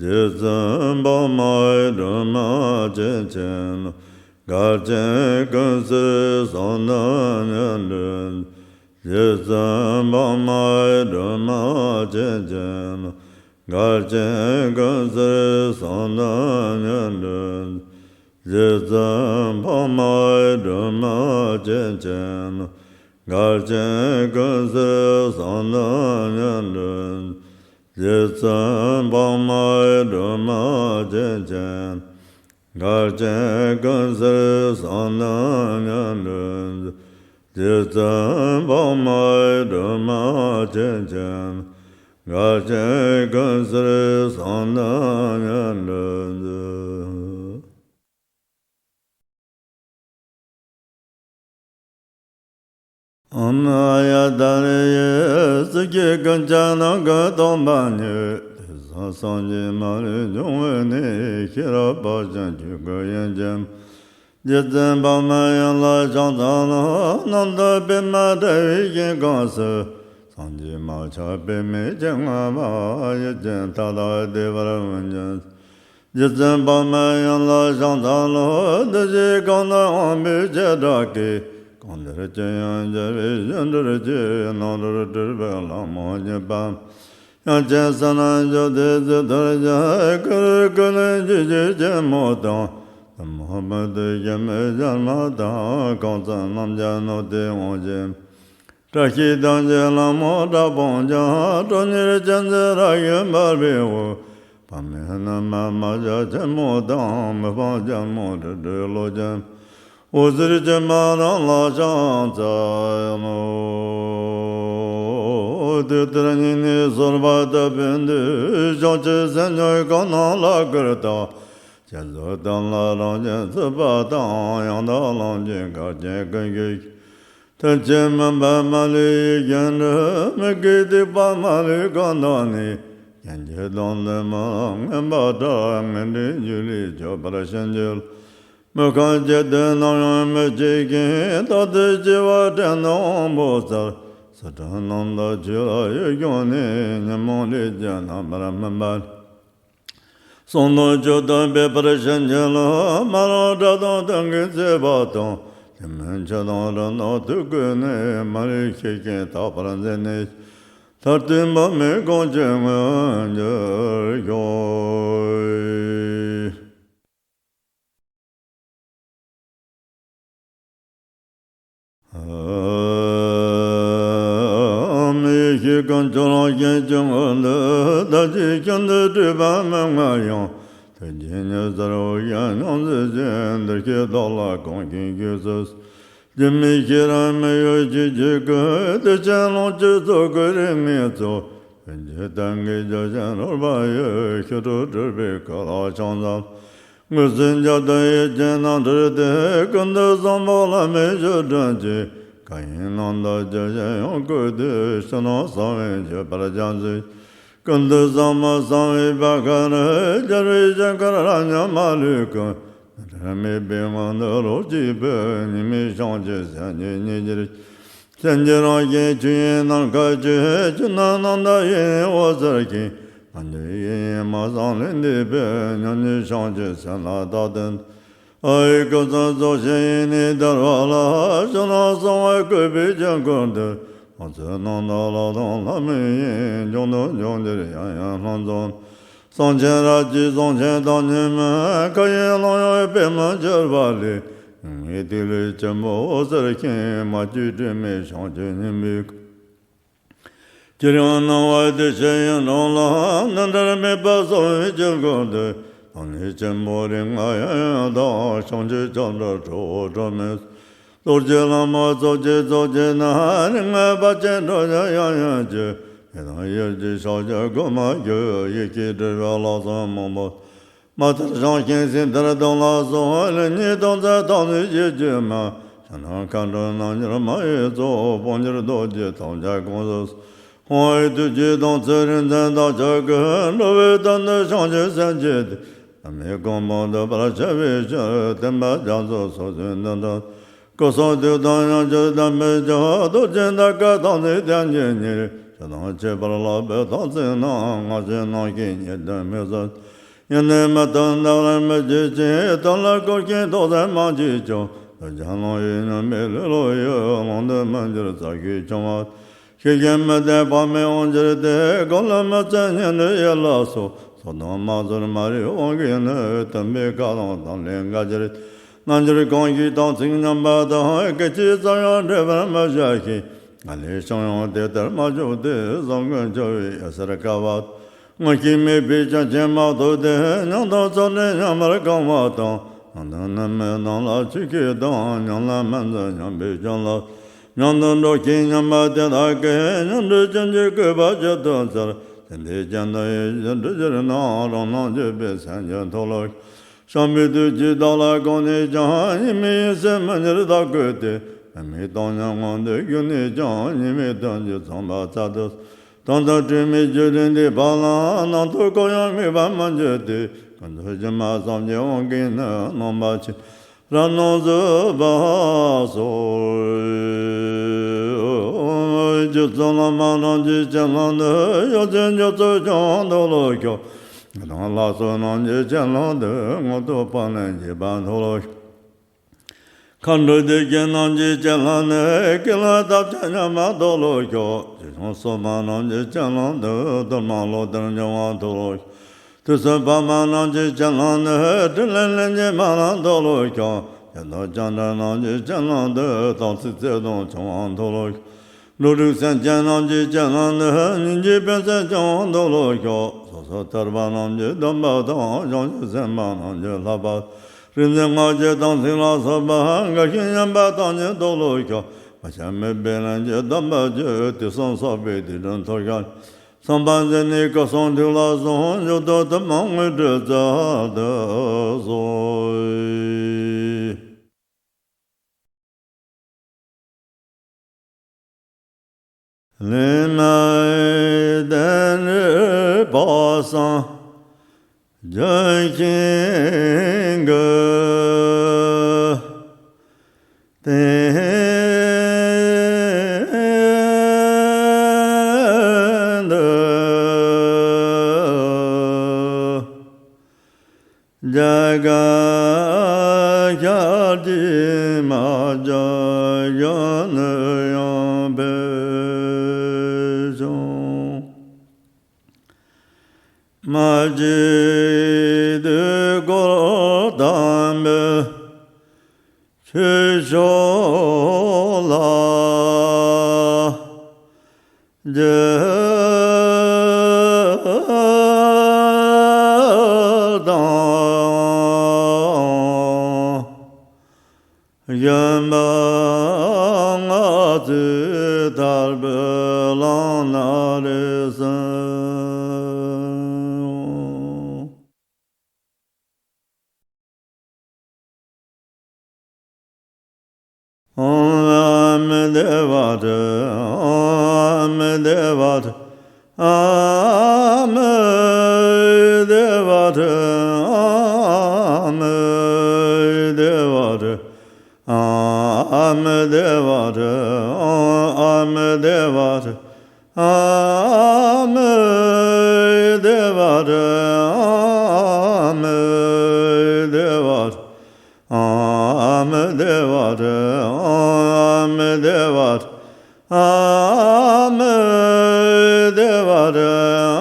རྗེ་བཙུན་འཕགས་མ་སྒྲོལ་མ་ཆོས་ཀྱི་ནོར་བུ་གར་གྱིས་ཀུན་གསལ་བསམ་དོན་ཉིད་འགྲུབ་མཛོད། རྗེ་བཙུན་འཕགས་མ་སྒྲོལ་མ་ཆོས་ཀྱི་ནོར་བུ་གར་གྱིས་ཀུན་གསལ་བསམ་དོན་ཉིད་འགྲུབ་མཛོད། རྗེ་བཙུན་འཕགས་མ་སྒྲོལ་མ་ཆོས་ཀྱི་ནོར་བུ་གར་གྱིས་ཀུན་གསལ་བསམ་དོན་ཉིད་འགྲུབ་མཛོད། རྗེ་བཙུན་འཕགས་མ་སྒྲོལ་མ་ཆོས་ཀྱི་ནོར་བུ་གར་གྱིས་ཀུན་གསལ་བསམ་དོན་ཉིད་འགྲུབ་མཛོད། རྗེ་བཙུན་འཕགས་མ་སྒྲོལ་མ་ཆོས་ཀྱི་ནོར་བུ་གར་གྱིས་ཀུན་གསལ་བསམ་དོན་ཉིད་འགྲུབ་མཛོད། རྗེ་བཙུན་འཕགས་མ་སྒྲོལ་མ་ཆོས་ཀྱི་ནོར་བུ་གར་གྱིས་ཀུན་གསལ་བསམ་དོན་ཉིད་འགྲུབ་མཛོད། ཨོཾ་ཨཱརྱ་ཏཱ་རེ་ཡེ། སྲིད་ཞིའི་ཀུན་ཁྱབ་ནམ་མཁའི་སྟོང་པ་ཉིད། དེ་བཞིན་སངས་རྒྱས་མ་ལུས་འབྱུང་བའི་གནས། ཤེས་རབ་དཔའ་ཆེན་ཆོས་སྐུ་དབྱིངས་ཀྱི། རྗེ་བཙུན་འཕགས་མའི་དབྱིངས་ལ་ཕྱག་འཚལ་ལོ། གནམ་དུ་པདྨ་བཀྲ་བའི་ཞིང་ཁམས་སུ། སངས་རྒྱས་མ་ཆགས་པའི་མེ་ལྕེ་མངོན་པ། ཡིད་ཀྱི་མཐའ་དག་བདེ་བར་འོང་ཞིང་། རྗེ་བཙུན་འཕགས་མའི་དབྱིངས་ལ་ཕྱག་འཚལ་ལོ། བདུད་བཞིའི་གང་དུ་དབང་པོའི་བྱེ་བྲག་གིས། གང་འདུལ་ཅི་ཡང་འཇལ་བའི་ཡིག་འབྲུར་གྱུར། སྣང་གྲོལ་སྤྲུལ་པའི་ལྷ་མོ་བརྙེས་པ། དབྱངས་ཅན་ཟེར་ན་བརྗོད་བདེ་ཚིག་ཐོར་ཞིང་། ཀུ་རུ་ཀུ་ལུ་འཇུག་ཆུ་ཆེན་མོ་དང་། ཐུན་མོང་མུ་སྟེགས་སྐྱེ་མེད་ཞལ་མ་དང་། གང་ཚུགས་རྣམ་རྒྱལ་ནུབ་སྟེ་འོང་ཞིང་། བཀྲ་ཤིས་ལྡན་གྱི་ལྷ་མོ་དྲག་པོ་འཇོམས། ཁྲོ་གཉེར་ཅན་མཛད་རབ་ཡུམ་འབར་བའི་འོད། དཔག་མེད་ནུས་མེད་མ་ཆེན་ཆེན་མོ་དང་། མི་ཕམ་རྒྱལ་མོ་སྤྲུལ་སྒྲོལ་ལོ་ཅན། འོད་ཟེར་ཅན་མ་རྣམས་ལ་ཕྱག་འཚལ་ལོ། དུས་དེར་སྙིང་ནས་གསོལ་བ་བཏབ་པའི་མཐུས། ཕྱོགས་བཅུའི་སེམས་ཉིད་གང་རྣམས་ལ་བསྐུར་ཏེ། བསྐྱེད་རྫོགས་གཏན་ལ་རང་བཞིན་ཚུད་པ་དང་། ཡང་དག་ལམ་གྱི་གར་གྱིས་ཀུན་གཞིར་གཤེགས། ཐུན་གཅིག་མུན་པ་མ་ལུས་ཡིད་ཀྱིས་འགྲུབ། མི་སྐྱེ་སྡིག་པ་མ་ལུས་གང་དག་ནས། སྐྱེ་འཆི་གདོན་འདྲེ་མི་ལ་མངོན་པར་བསྒྲལ། ངན་འགྲོའི་རྒྱུ་ལས་སྐྱོབ་པར་བྱིན་གྱིས་རློབས། མི་ཁོམ་སྐྱེ་དུས་ནམ་ཡང་མི་སྐྱེ་ཞིང་། རྟག་ཏུ་སྐྱེ་བ་དྲན་ནས་དབང་པོ་གསལ། སྲིད་མཐའི་ནང་དུ་ཆོས་ལ་གཡེང་བྱུང་ནས། ཉོན་མོངས་ལས་ཀྱི་རྣམ་པར་སྨིན་པ། གསང་སྔགས་མཆོག་ཏུ་འབད་པར་བྱིན་གྱིས་རློབས། མ་རིག་དགྲ་དང་དུང་གིས་གཙེས་པ་དང་། ལུས་མེད་ཆུ་དང་རི་དྭགས་དུད་ཀོས་ནི། མ་ལུས་ཤེས་བཞིན་དག་པར་མཛད་ནས། མཐར་ཐུག་འབད་མེད་གང་ཆོས་མངོན་གྱུར་ཤོག། ཨ་མི་ཡེ་ཤེས་ཀུན་སྤྱོད་རང་བཞིན་གྱི་ངང་དུ། ད་ཅི་ཤིན་ཏུ་སྤྲོས་པ་མི་མངའ་ཡང་། ཐུགས་རྗེ་ཉི་ཟེར་འོད་བཞིན་སྙིང་བརྩེ་ཅན། འདིར་སྐྱེས་བདག་ལ་གང་ཞིག་ཞུས་སུ། སྒྱུ་མའི་ཤེས་རབ་མི་གཡོ་ཆོས་ཀྱི་སྐུ། དེ་ཕྱིར་ལོངས་སྤྱོད་རྫོགས་སྐུའི་རིམ་གཉིས་སུ། ཐུགས་རྗེའི་གཏན་གྱི་རྒྱ་ཆེན་རོལ་པ་ཡི། ཞི་ཁྲོ་སྤྲུལ་པའི་སྐུ་ལ་ཕྱག་འཚལ། འོད་ཟེར་བརྒྱ་སྟོང་ཡིད་ཀྱི་སྣང་གྲོལ་ཏེ། ཀུན་ཏུ་བཟང་པོ་ལྷ་མིའི་ཞབས་དྲུང་གི། སྐུ་ཡི་སྣང་མཐའ་ཇི་བཞིན་ཡང་བཀོད་དེ། ཕྱི་ནང་གསང་བས་འགྱུར་བར་སྦྱང་ཚུལ། ཀུན་ཏུ་བཟང་པོ་གསང་བའི་བྷ་ག་རུ། རྒྱལ་བའི་ཞིང་ཁམས་རབ་མཉམ་མ་ལུས་ཀུན། ནོར་འཁྲུལ་མེད་པའི་ངང་དུ་རོ་གཅིག་པུ། གཉིས་མེད་བྱང་ཆུབ་སེམས་ཀྱི་ཉིད་ཀྱི། སེམས་ཀྱི་རང་བཞིན་ཆོས་དབྱིངས་ནམ་མཁའ་སྤྱོད། ཆོས་རྣམས་རྣམ་དག་ཡེ་ནས་འོད་ཟེར་གྱིས། མ་གྱུར་ཡེ་ཡིས་མ་བསམ་ལྷུན་གྱིས་སྤེལ། ཉམས་ནས་བྱང་ཆུབ་སེམས་ལ་རྟག་ཏུ། ཨ་ཡི་སྐུ་གསུང་ཚོགས་ཞིང་ཡེ་ནས་དར་བ་ལ། ཕྱི་ནང་གསང་བས་བཀོད་པའི་དཀྱིལ་འཁོར་དུ། སྣང་ཚུལ་རྣམ་དག་ལྷ་དང་ལྷ་མིན་ཡིན། འབྱུང་དང་འབྱུང་འགྱུར་ཡང་ཡང་སྣང་ཚུལ། གསང་ཆེན་རབ་ཀྱི་གསུང་ཆེན་དང་ཉི་མ། མཁའ་ཡི་ཀློང་ཡངས་པདྨ་འཕྱུར་བ་ལས། ངེས་ཏེ་ལུས་ཆེན་པོ་འོད་ཟེར་ཤིང་། མ་བཅོས་དྲི་མེད་བྱང་ཆུབ་སྙིང་པོའི་སྐུ། ཅིར་ཡང་སྣང་བ་དེ་བཞིན་ཡིན་ནོ་ལ། ནོར་འཁྲུལ་མེད་པར་གསང་བའི་དཀྱིལ་འཁོར་དུ། ཐོགས་མེད་ཆེན་པོའི་རིགས་ལྔ་ཡང་ཡང་དག། བྱང་ཆུབ་ཕྱག་རྒྱ་ཁྲོ་བོ་ཁྲོ་མོས། རྡོ་རྗེ་ལྷ་མོ་ཚོགས་ཀྱི་ཚོགས་ཀྱི་ནང་། རིགས་ལྔ་དཔལ་ཆེན་ཁྲོ་རྒྱལ་ཡང་ཡང་གཅིག། ཡི་དམ་ཡུལ་གྱི་ཕྱག་རྒྱ་སྒོ་མ་བརྒྱུད། ཡེ་ཤེས་སྤྲུལ་པའི་ལྷ་ཚོགས་མང་པོ། མ་མཐར་བྱང་ཞིང་སྲིད་མཐར་སྡོམ་ལ་སོགས། ལེགས་ཉེས་དོན་མཛད་ཐམས་ཅད་ཡིད་ཀྱིས་སྨྲ། ཕྱི་ནང་མཁའ་འགྲོ་རྣམ་འགྱུར་མ་ཡི་ཚོགས། དཔུང་འགྱུར་རྡོ་རྗེ་ཐམས་ཅད་དགོངས་སུ། དབང་བའི་ཐུགས་ཀྱི་དམ་ཚིག་རིག་འཛིན་བདག་ཅག་གི། འགྲོ་བའི་དོན་དུ་བྱང་ཆུབ་སེམས་བསྐྱེད་དེ། བླ་མེད་གོ་འཕང་ཐོབ་པར་བྱ་བའི་ཕྱིར། བསྟན་པ་རྒྱ་མཚོ་སོགས་ཀྱི་འདུན་གྲལ། སྐུ་གསུང་ཐུགས་དམ་ཡང་བསྐྱེད་དམ་པའི་ཆོས། རྡོ་རྗེ་ད་ཀ་དམ་ཚིག་རྟེན་གྱི་གཉེར། ཇི་ལྟར་མཆོད་པར་བསླབ་པའི་དམ་ཚིག་རྣམས། སྔར་བཞིན་ནང་བཞིན་ཉིད་དུ་མོས་སོ། ཡེ་ནས་མི་མཐུན་འདའ་བར་མི་བྱེད་ཅིང་། དོན་ལ་གོ་ཆེན་རྟོགས་ལྡན་མང་གྱིས་ཀྱང་། གདུལ་བྱ་ལོང་བས་ཉམས་པའི་ལེ་ལོ་ཡི། ལོང་དུ་མི་འགྱུར་རྩ་ཤེས་འཆིང་བ། ཤེས་བཞིན་མི་ལྡན་དཔག་མེད་དབང་གྱུར་ཏེ། གོ་ལ་མི་བརྩོན་སྙིང་རུས་ཡིད་ལ་སོགས། སྲོག་དང་མ་ཚོར་མ་རིག་དབང་གིས་ནི། མཐུན་པའི་ཁ་ལོང་དང་ལེན་འགའ་གྱུར་ཏེ། རྣལ་འབྱོར་གང་ཞིག་དམ་ཚིག་ཉམས་པ་དང་། སྐད་ཅིག་ཙམ་ཡང་འབྲལ་བར་མི་བྱ་ཞིང་། ང་ལས་བྱུང་ཡང་དེ་ལྟར་མ་བྱུང་སྟེ། བཟང་པོའི་འཆི་བའི་ཡི་གེར་དཀའ་བ། ངོ་ཤེས་མེད་པའི་ཕྱིར་ཕྱིན་མ་ཐོབ་སྟེ། ཉམས་དང་ཚོགས་དྲན་ཉམས་པར་གང་བ་དང་། ཉམས་དང་ནི་མེད་རྣམས་ལ་ཆོས་སྐད་དང་། ཉམས་ལ་མི་འཛིན་ཉམས་པའི་སྐྱོན་ལ། ཉམས་དང་འགྲོགས་ཤིང་ཉམས་པ་དེ་དག་གིས། ཉམས་འགྲོ་ཅན་གྱི་བཀོད་པ་ཇི་ལྟར་འཚལ། དེ་འདྲའི་རྐྱེན་དང་ཡིད་བཞིན་འགྲོ་ཕྱིར་ནི། རང་སྣང་འགྱུར་བའི་སེམས་ཀྱི་མཐོལ་ལོ། བྱམས་པའི་ཐུགས་ཀྱིས་བདག་ལ་གང་ནས་ཀྱང་། གཉིས་མེད་ཡེ་ཤེས་མི་འགྱུར་བདག་བཀོད་དེ། མི་མེད་སྟོང་ཉིད་ངང་དུ་བཞུགས་ནས་ཀྱང་། གཉིས་མེད་དོན་གྱིས་མཚོན་པ་ཚར་དུ། དོན་དམ་དྲི་མེད་བརྗོད་རིགས་འདས་པ་ལ། རྣམ་རྟོག་གང་ཡང་དམིགས་པར་མི་འགྱུར་ཏེ། ཀུན་ཏུ་སྒྱུ་མ་བསམ་གྱིས་དབང་གིས་ནི། རྣམ་པ་ཆེ་རབ་སྣང་བཟོད་པ་སོགས། རྗེ་བཙུན་བླ་མ་རྣམས་ཀྱི་སྤྱན་ལམ་དུ། ཡོངས་འཛིན་སྐྱབས་སུ་མཆིའོ་མཐོལ་ལོ་ཤོག། དགེ་དང་བླ་སྲོག་རྣམས་ཀྱི་སྤྱན་ལམ་དུ། མངོན་རྟོགས་པ་ལས་འགྱེད་པ་མཐོལ་ལོ་ཤོག། མཁའ་འགྲོ་སྡེ་བརྒྱད་རྣམས་ཀྱི་སྤྱན་ལམ་ནས། ཀུན་ལ་ཐབས་ཆག་ཉམས་པ་མཐོལ་ལོ་ཤོག། ཆོས་སྐྱོང་སྲུང་མ་རྣམས་ཀྱི་སྤྱན་ལམ་དུ། གཏོར་མ་ལོག་ལྟར་འབྱུང་བ་མཐོལ་ལོ་ཤོག། དུས་གསུམ་འཕགས་མ་རྣམས་ཀྱི་སྤྱན་ལམ་ནས། ཕྲིན་ལས་ལྷན་སྐྱེས་མ་ལ་མཐོལ་ལོ་ཤོག། རྒྱ་མཚོ་ལྕམ་དྲལ་རྣམས་ཀྱི་སྤྱན་ལམ་དུ། དམ་ཚིག་བརྩེ་གདུང་ཆུང་བ་མཐོལ་ལོ་ཤོག། འགྲོ་དྲུག་སེམས་ཅན་རྣམས་ཀྱི་སྤྱན་ལམ་དུ། སྙིང་རྗེའི་ཕན་སེམས་ཆུང་བ་མཐོལ་ལོ་ཤོག། སོ་སོར་ཐར་པ་རྣམས་ཀྱི་སྡོམ་པ་དང་། བྱང་ཆུབ་སེམས་དཔའ་རྣམས་ཀྱི་བསླབ་པ། རིག་འཛིན་སྔགས་ཀྱི་དམ་ཚིག་ལ་སོགས་པ། འགའ་ཞིག་ཉམས་པ་ཐམས་ཅད་མཐོལ་ལོ་ཤོག། མ་ཆགས་མུན་པའི་ལམ་གྱི་སྡོམ་པ་བཅུ། དུས་གསུམ་སྲོག་པའི་སྡིག་སྒྲིབ་མཐོལ་ཤོག། བསམ་པ་འཛིན་ནས་སྐུ་གསུང་ཐུགས་ལ་སོགས། མཆོག་ཏུ་ཐུན་མོང་དངོས་གྲུབ་སྩལ་དུ་གསོལ། ལུས་ངག་ཡིད་གཏད་ནས་དཔག་བསམ་ལྗོན་ཤིང་གི་སྟེང་དུ། རྒྱ་གར་ཤར་གྱི་མ་ཇོ་ཡོད་ནི་ཡང་འབད་བྱུང་། ཞིག་ཏུ་འཁོར་དང་པོའི་ཆོས་མཆོག་ལ། རྒྱུད་དང་གཞན་པ་ལྔ་ཚུལ་ལྟར་བུ་བླངས་ན་རེ་ཟུང་། ཨོཾ་ཨ་མི་དྷེ་ཝ་དྷཱིཿ། ཨོཾ་ཨ་མི་དྷེ་ཝ་དྷཱིཿ། ཨ་མི་དྷེ་ཝ་དྷཱིཿ། ཨ་མི་དྷེ་ཝ་དྷཱིཿ། ཨ་མི་དྷེ་ཝ་དྷཱིཿ། ཨ་མི་དྷེ་ཝ་དྷཱིཿ། ཨ་མི་དྷེ་ཝ་དྷཱིཿ། ཨ་མི་དྷེ་ཝ་དྷཱིཿ། ཨ་མི་དྷེ་ཝ་དྷཱིཿ། ཨ་མི་དྷེ་ཝ་དྷཱིཿ། ཨ་མི་དྷེ་ཝ་དྷཱིཿ། ཨ་མི་དྷེ་ཝ་དྷཱིཿ།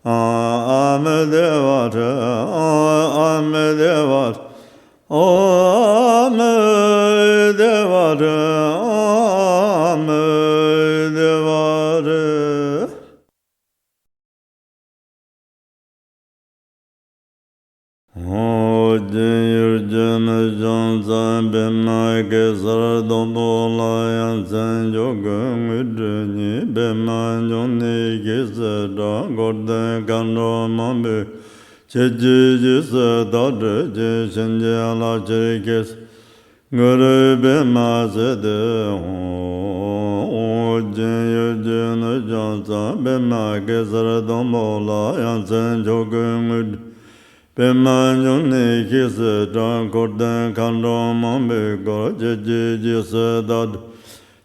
ཨ་མི་དྷེ་ཝ་དྷཱིཿ། ཨ་མི་དྷེ་ཝ་དྷཱིཿ། ཨ་མི་དྷེ་ཝ་དྷཱིཿ། ཨ་མི་དྷེ་ཝ་དྷཱིཿ། ཨོ་རྒྱན་ཡུལ་གྱི་ནུབ་བྱང་མཚམས་པདྨ་གེ་སར་སྡོང་པོ་ལ། ཡ་མཚན་མཆོག་གི་དངོས་གྲུབ་བརྙེས། པདྨ་འབྱུང་གནས་སྐྱེ་སྲིད་དྲག་འཁོར་དུ་མཁའ་འགྲོ་མང་པོས་ཁྱེད་ཀྱི་རྗེས་སུ་བདག་སྒྲུབ་ཀྱིས། གཤིན་རྗེ་ལྷ་ཆེན་སྐྱེ་སྲིད་གུ་རུ་པདྨ་སིདྡྷི་ཧཱུྃ། ཨོ་རྒྱན་ཡུལ་གྱི་ནུབ་བྱང་མཚམས་པདྨ་གེ་སར་སྡོང་པོ་ལ། ཡ་མཚན་མཆོག་གི་དངོས་གྲུབ་པདྨ་འབྱུང་གནས་སྐྱེ་སྲིད་དྲག་འཁོར་དུ་མཁའ་འགྲོ་མང་པོས་བསྐོར། ཁྱེད་ཀྱི་རྗེས་སུ་བདག་སྒྲུབ་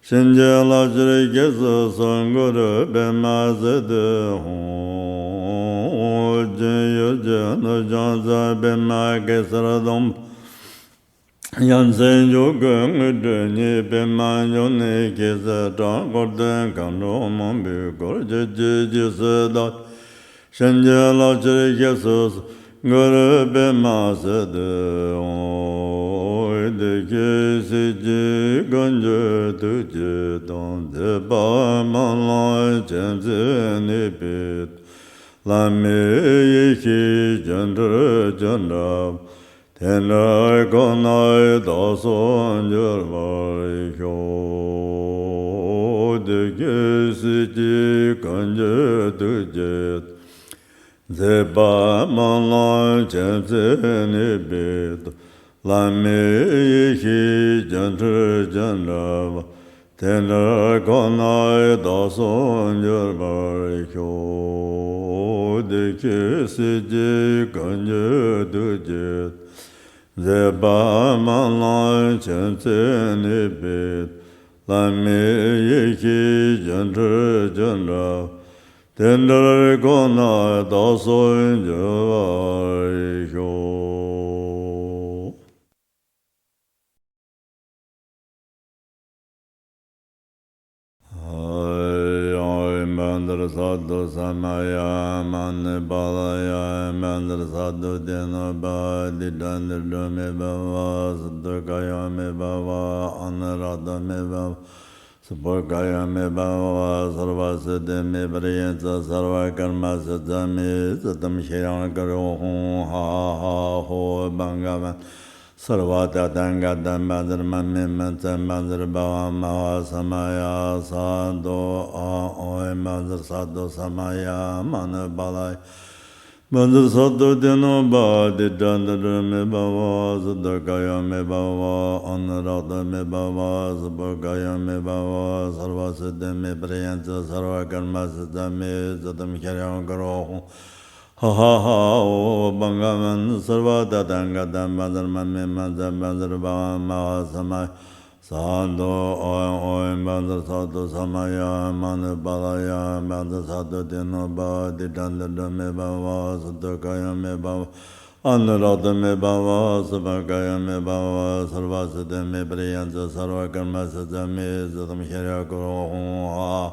གཤིན་རྗེ་ལྷ་ཆེན་སྐྱེ་སྲིད་སོགས་གུ་རུ་པདྨ་སིདྡྷི་ཧཱུྃ། ཨོ་རྒྱན་ཡུལ་གྱི་ནུབ་བྱང་མཚམས་པདྨ་གེ་སར་སྡོང་པོ། ཡ་མཚན་མཆོག་གི་དངོས་གྲུབ་བརྙེས། པདྨ་འབྱུང་གནས་སྐྱེ་སྲིད་དྲག་འཁོར་དུ་མཁའ་འགྲོ་མང་པོས་བསྐོར། ཁྱེད་ཀྱི་རྗེས་སུ་བདག་སྒྲུབ་གཤིན་རྗེ་ལྷ་ཆེན་སྐྱེ་སྲིད་སོགས་གུ་རུ་པདྨ་སིདྡྷི་ཧཱུྃ། བདེ་གཤེགས་སྲས་ཀྱི་ཀུན་ཁྱབ་ཐུགས་བསྐྱེད་དང་། མཛད་པ་སྨོན་ལམ་མཁྱེན་བརྩེ་ནུས་པའི་བླ་མའི་ཡེ་ཤེས་སྒྱུ་འཕྲུལ་ཅི་འདྲ་བ། དེ་འདྲ་ཁོ་ནར་བདག་སོགས་འགྱུར་བར་ཤོག། བདེ་གཤེགས་སྲས་ཀྱི་ཀུན་ཁྱབ་ཐུགས་བསྐྱེད། མཛད་པ་སྨོན་ལམ་མཁྱེན་བརྩེ་ནུས་པའི་བླ་མའི་ཡེ་ཤེས་སྒྱུ་འཕྲུལ་ཅི་འདྲ་བ། དེ་འདྲ་ཁོ་ནར་བདག་སོགས་འགྱུར་བར་ཤོག། བདེ་གཤེགས་སྲས་ཀྱི་ཀུན་ཁྱབ་ཐུགས་བསྐྱེད། མཛད་པ་སྨོན་ལམ་མཁྱེན་བརྩེ་ནུས་པའི་བླ་མའི་ཡེ་ཤེས་སྒྱུ་འཕྲུལ་ཅི་འདྲ་བ། དེ་འདྲར་ཁོ་ནར་བདག་སོགས་འགྱུར་བར་ཤོག། ཡང་། བཛྲ་སཏྭ་ས་མ་ཡ་མ་ཎི་པཱ་ལ་ཡ། བཛྲ་སཏྭ་ཏེ་ནོ་པ་དྷཱིཿ་ཏ་ཏེ་ཏྲ་མེ་བྷ་ཝ། སུ་ཏུ་ཀ་ཡ་མེ་བྷ་ཝ། ཨ་ནུ་ར་ཏ་མེ་བྷ་ཝ། སུ་པུ་ཀ་ཡ་མེ་བྷ་ཝ། སརྦ་སིདྡྷི་མེ་པྲ་ཡན་ཙ། སརྦ་ཀརྨ་སིདྡྷ་མེ། ཙི་ཏམ་ཤྲཱ་ཀ་རོ་ཧཱུྃ། ཧ་ཧ་ཧོ། བྷ་ག་ཝན། སརྦ་ཏ་ཐཱ་ག་ཏ་བཛྲ་མ་མེ་མ་ཙ་བཛྲ་བྷ་ཝ་མ་ཧཱ་ས་མ་ཡ། སཱ་དྷུ། ཨ་ཨོ། བཛྲ་སཏྭ་ས་མ་ཡ་མ་ཎི་པཱ་ལ་ཡ། བཛྲ་སཏྭ་ཏེ་ནོ་པ་དྷཱིཿ་ཏ་ཏེ་ཏྲ་མེ་བྷ་ཝ། སུ་ཏུ་ཀ་ཡ་མེ་བྷ་ཝ། ཨ་ནུ་ར་ཏ་མེ་བྷ་ཝ། སུ་པུ་ཀ་ཡ་མེ་བྷ་ཝ། སརྦ་སིདྡྷི་མེ་པྲ་ཡན་ཙ། སརྦ་ཀརྨ་སིདྡྷ་མེ། ཙི་ཏམ་ཤྲཱ་ཀ་རོ་ཧཱུྃ། ཧ་ཧ་ཧ་ཨོ། བྷ་ག་ཝན། སརྦ་ཏ་ཐཱ་ག་ཏ་བཛྲ་མ་མེ་མ་ཙ་བཛྲ་བྷ་ཝ་མ་ཧཱ་ས་མ་ཡ། སཱ་དྷུ། ཨོ་ཨོ། བཛྲ་སཏྭ་ས་མ་ཡ་མ་ཎི་པཱ་ལ་ཡ། བཛྲ་སཏྭ་ཏེ་ནོ་པ་དྷཱིཿ་ཏ་ཏེ་ཏྲ་མེ་བྷ་ཝ། སུ་ཏུ་ཀ་ཡ་མེ་བྷ་ཝ། ཨ་ནུ་ར་ཏ་མེ་བྷ་ཝ། སུ་པུ་ཀ་ཡ་མེ་བྷ་ཝ། སརྦ་སིདྡྷི་མེ་པྲ་ཡན་ཙ། སརྦ་ཀརྨ་སིདྡྷ་མེ། ཙི་ཏམ་ཤྲཱ་ཀ་རོ་ཧཱུྃ།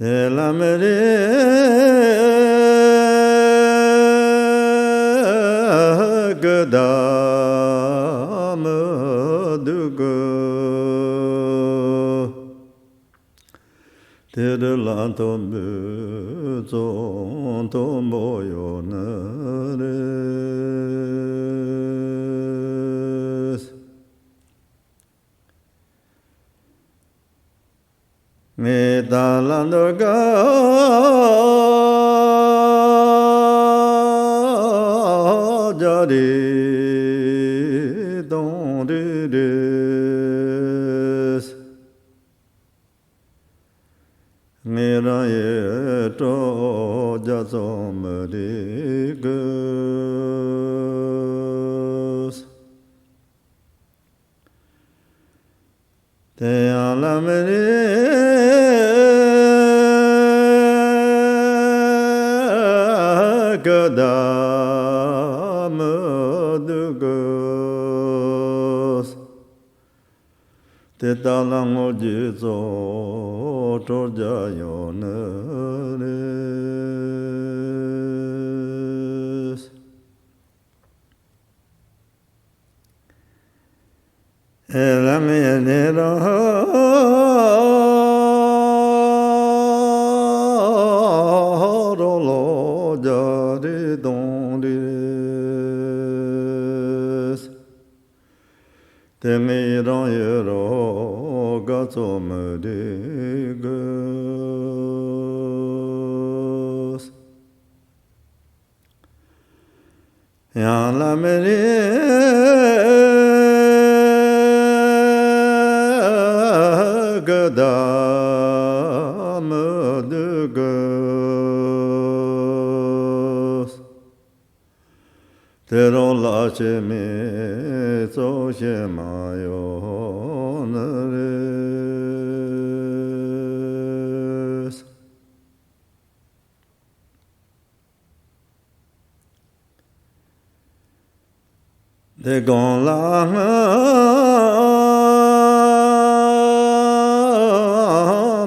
དེ་ལ་མི་རིགས་ཀྱི་བདག་མི་འདུག་གི། དེ་རུ་ལ་མཐོན་པོའི་གཙོ་མཐོན་པོ་ཡོད་ནི་རེད། ངས་ད་ལ་འདོད་དགའ་རྒྱ་རེ་གཏོང་རེ་རེད། ངས་རང་ཡི་སྤྲོ་རྒྱ་ཚོ་མི་རིག་གི། དེ་ཡང་ལ་མི་རིགས་ཀྱི་བདག་མི་འདུག་གི། དེ་དག་ལ་དངོས་ཀྱི་གཙོ་སྤྲོ་རྒྱ་ཡོད་ནི་རེད། ཨེ་ལ་མི་ནི་རང་རོ་ལོ་རྒྱ་རི་གདོང་རི། དེ་ངའི་རང་ཡོད་རོ་དགའ་ཚོ་མི་རིག་གི། ཡང་ལ་མི་རིགས་ཀྱི་བདག་མི་འདུག་གི། དེ་རང་ལ་ཆེ་མི་གཙོ་ཞེ་མ་ཡོད་ནི་རེད། དེ་གང་ལ་སྔ་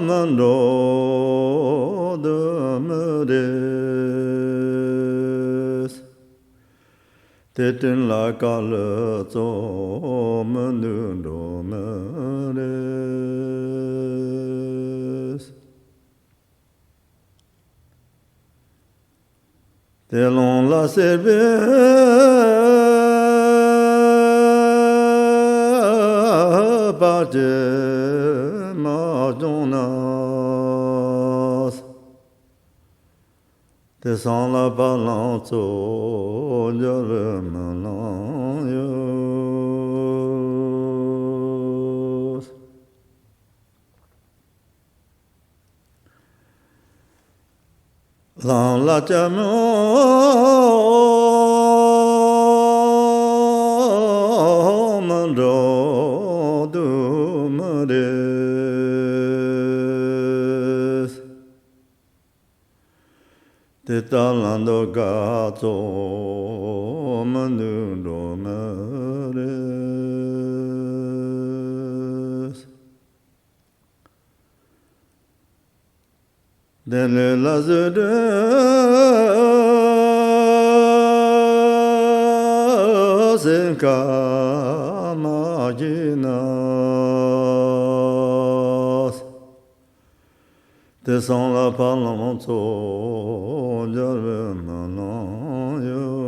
མི་འགྲོ་དུ་མི་རེད། དེ་དྲིན་ལ་དཀའ་ལས་གཙོ་མི་འདུག་འགྲོ་མི་རེད། དེ་ལོང་ལ་སེར་པོའི་བར་ཆད་མ་བྱུང་ན། དེ་སང་ལ་ཕ་ལང་ཚོ་འབྱོར་བའི་མི་ལང་ཡོད། ལང་ལ་ལྕམ་མོ་མི་འགྲོ་དུ་མི་རེད། དེ་ལྟ་ལ་འདོད་དགའ་ཚོ་མི་འདུག་འགྲོ་མི་རེད། དེ་ལས་ལ་བཟོད་སྒྲོལ་སེམས་ཁ་མ་སྐྱིད་ན། དེ་སང་ལ་ཕ་ལང་ཚོ་འབྱོར་བའི་མི་ལང་ཡོད།